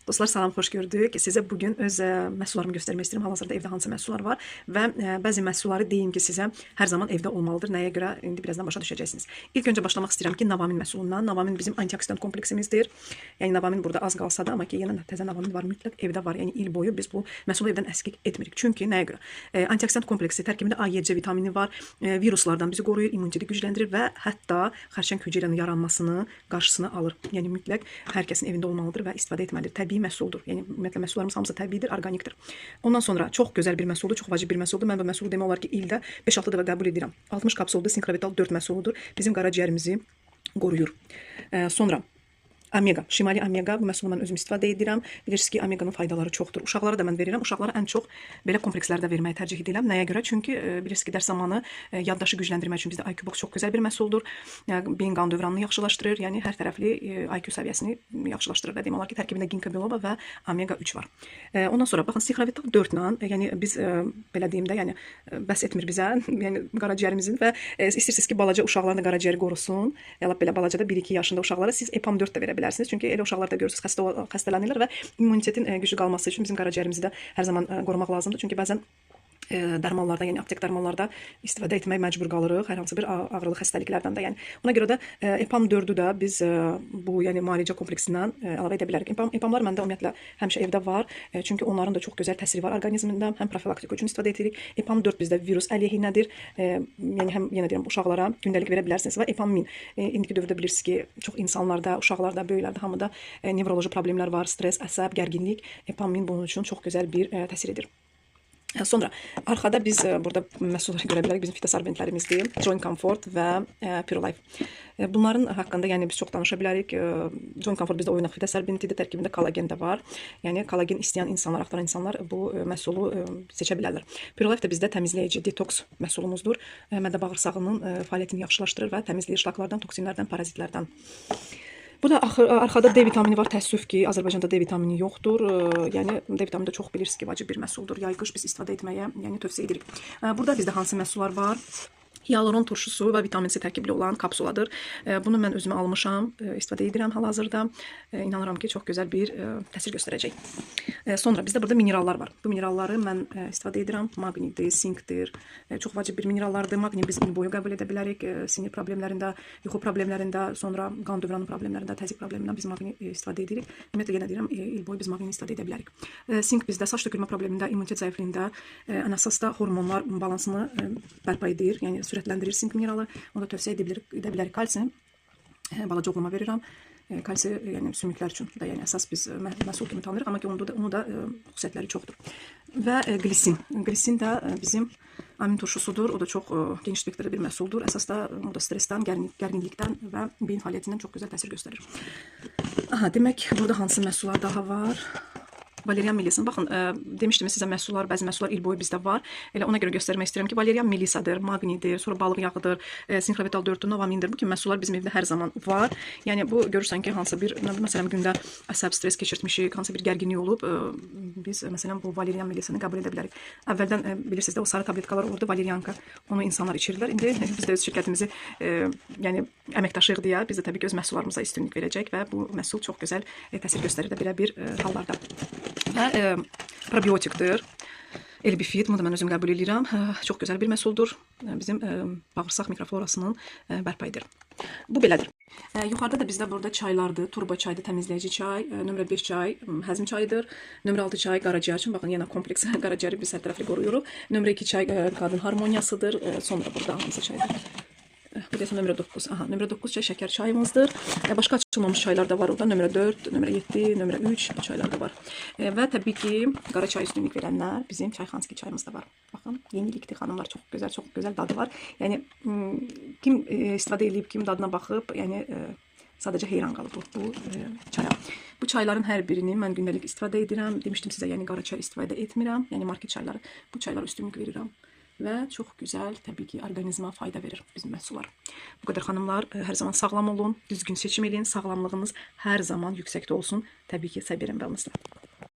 Dostlar, salam, xoş gördük. Sizə bugün öz məhsullarımı göstərmək istəyirəm. Hal-hazırda evdə hansı məhsullar var və bəzi məhsulları deyim ki, sizə hər zaman evdə olmalıdır. Nəyə görə? İndi birazdan başa düşəcəksiniz. İlk öncə başlamaq istəyirəm ki, Navamin məhsulundan. Navamin bizim antioksidant kompleksimizdir. Yəni Navamin burada az qalsa da, amma ki, yenə təzə Navamin var, mütləq evdə var. Yəni il boyu biz bu məhsulu evdən əskik etmirik. Çünki nəyə görə? Antioksidant kompleksi tərkibində A, E, C vitamini var. Viruslardan bizi qoruyur, immuniteti gücləndirir və hətta xərçəng hüceyrənin yaranmasını qarşısını alır. Yəni mütləq hər kəsin evində olmalıdır və istifadə etməlidir. Təbii məhsuldur. Yəni ümumiyyətlə məhsullarımız hamısı təbiidir, orqanikdir. Ondan sonra çox gözəl bir məhsuldur, çox vacib bir məhsuldur. Mən bu məhsulu demək olar ki, ildə 5-6 dəfə qəbul edirəm. 60 kapsuldur, Sinkrovital 4 məhsuludur. Bizim qaraciyərimizi qoruyur. Sonra Omega, Şimali Omega, bu məhsulu mən özüm istifadə edirəm. Bilirsiniz ki, omeqanın faydaları çoxdur. Uşaqlara da mən verirəm. Uşaqlara ən çox belə komplekslərdə verməyi tərcih edirəm. Nəyə görə? Çünki bilirsiniz ki, dərs zamanı yaddaşı gücləndirmək üçün bizdə IQ Box çox gözəl bir məhsuldur. Beyin qan dövranını yaxşılaşdırır. Yəni hər tərəfli IQ səviyyəsini yaxşılaşdırır və demək olar ki, tərkibində ginkgo biloba və omega 3 var. Ondan sonra baxın Sinkrovital 4 ilə, yəni biz belə deyim də, yəni bəs etmir bizə, yəni qaraciyərimizin və istəyirsiniz ki, balaca uşaqların da qaraciyəri qorusun. Ya lap belə balaca da 1-2 yaşında uşaqlara siz EPAM 4 də verə bilərsiniz. Çünki elə uşaqlar da görürsünüz xəstələnirlər və immunitetin güclü qalması üçün bizim qaraciyərimizi də hər zaman qorumaq lazımdır. Çünki bəzən dərmanlarda, yəni aptek dərmanlarda istifadə etmək məcbur qalırıq hər hansı bir ağrılı xəstəliklərdən də. Yəni ona görə də EPAM 4-ü də biz bu yəni müalicə kompleksindən əlavə edə bilərik. EPAM-lar məndə ümumiyyətlə həmişə evdə var. Çünki onların da çox gözəl təsiri var orqanizmində. Həm profilaktika üçün istifadə edirik. EPAM 4 bizdə virus əleyhinədir. Yəni həm yenə deyirəm uşaqlara gündəlik verə bilərsiniz və EPAM 1000. İndiki dövrdə bilirsiniz ki, çox insanlarda, uşaqlarda, böyüklərdə hamıda nevroloji problemlər var, stres, əsəb, gərginlik. EPAM 1000 bunun üçün çox gözəl bir təsir edir. Sonra arxada biz burada məhsulları görə bilərik. Bizim fitosorbentlərimizdir. Joint Comfort və Pure Life. Bunların haqqında yəni biz çox danışa bilərik. Joint Comfort bizdə oynaq fitosorbentidir. Tərkibində kolagen də var. Yəni kolagen istəyən insanlar, axtaran insanlar bu məhsulu seçə bilərlər. Pure Life də bizdə təmizləyici detoks məhsulumuzdur. Mədə bağırsağının fəaliyyətini yaxşılaşdırır və təmizləyir şlaklardan, toksinlərdən, parazitlərdən. Burada arxada D vitamini var. Təəssüf ki, Azərbaycanda D vitamini yoxdur. Yəni D vitamini də çox bilirsiniz ki, vacib bir məhsuldur. Yay qış biz istifadə etməyə, yəni tövsiyə edirik. Burada bizdə hansı məhsullar var? Hyaluron turşusu və vitamin C tərkibli olan kapsuladır. Bunu mən özümə almışam, istifadə edirəm hal-hazırda. İnanıram ki, çox gözəl bir təsir göstərəcək. Sonra bizdə burada minerallar var. Bu mineralları mən istifadə edirəm. Maqnidir, sinkdir. Çox vacib bir minerallardır. Maqni biz il boyu qəbul edə bilərik. Sinir problemlərində, yuxu problemlərində, sonra qan dövranı problemlərində, təzyiq problemindən biz maqni istifadə edirik. Ümumiyyətlə yenə deyirəm, il boyu biz maqni istifadə edə bilərik. Sink bizdə saç tökülmə problemində, immunitet zəifliyində, ən əsas da hormonlar balansını bərpa edir. Yəni sürətləndirir sink mineralı. Onu da tövsiyə edə bilərik. Kalsi balaca oğluma verirəm. Kalsi yəni sümüklər üçün də yəni əsas biz məhsul kimi tanıyırıq, amma ki onda da onu da xüsusiyyətləri çoxdur. Və glisin. Glisin də bizim amin turşusudur. O da çox geniş spektrli bir məhsuldur. Əsas da o da stressdən, gərginlikdən və beyin fəaliyyətindən çox gözəl təsir göstərir. Aha, demək burada hansı məhsullar daha var? Valerian Melisa'nın. Baxın, demişdim sizə məhsullar, bəzi məhsullar il boyu bizdə var. Elə ona görə göstərmək istəyirəm ki, Valerian Melisa'dır, Magnidir, sonra balıq yağıdır, Sinkrovital 4-dür, Novamindir. Bu kimi məhsullar bizim evdə hər zaman var. Yəni bu görürsən ki, hansı bir, məsələn, gündə əsəb stres keçirtmişik, hansı bir gərginlik olub, biz məsələn bu Valerian Melisa'nı qəbul edə bilərik. Əvvəldən bilirsiniz də o sarı tabletkalar olurdu, Valerianka. Onu insanlar içirdilər. İndi biz də öz şirkətimizi yəni əməkdaşıyıq deyə biz də təbii ki öz məhsullarımıza üstünlük verəcək və bu məhsul çox gözəl təsir göstərir də belə bir hallarda. Və probiotikdir. Elbifit, bunu da mən özüm qəbul edirəm. Çox gözəl bir məhsuldur. Bizim bağırsaq mikroflorasının bərpa edir. Bu belədir. Yuxarıda da bizdə burada çaylardır. Turba çaydır, təmizləyici çay. Nömrə 5 çay həzm çayıdır. Nömrə 6 çay qaraciyər üçün. Baxın, yenə kompleks qaraciyəri biz hər tərəfli qoruyuruq. Nömrə 2 çay qadın harmoniyasıdır. Sonra burada hansı çaydır? Bu deyəsən nömrə 9. Aha, nömrə 9 çay şəkər çayımızdır. Başqa açılmamış çaylar da var orada. Nömrə 4, nömrə 7, nömrə 3 bu çaylar da var. Və təbii ki, qara çay üstünlük verənlər bizim çayxanski çayımız da var. Baxın, yenilikdir xanımlar, çox gözəl, çox gözəl dadı var. Yəni kim istifadə edib, kim dadına baxıb, yəni sadəcə heyran qalıb bu çaya. Bu çayların hər birini mən gündəlik istifadə edirəm. Demişdim sizə, yəni qara çay istifadə etmirəm. Yəni market çayları, bu çaylara üstünlük verirəm. Və çox gözəl, təbii ki, orqanizmə fayda verir bizim məhsullar. Bu qədər xanımlar, hər zaman sağlam olun, düzgün seçim eləyin, sağlamlığınız hər zaman yüksəkdə olsun. Təbii ki, Siberian Wellness-la.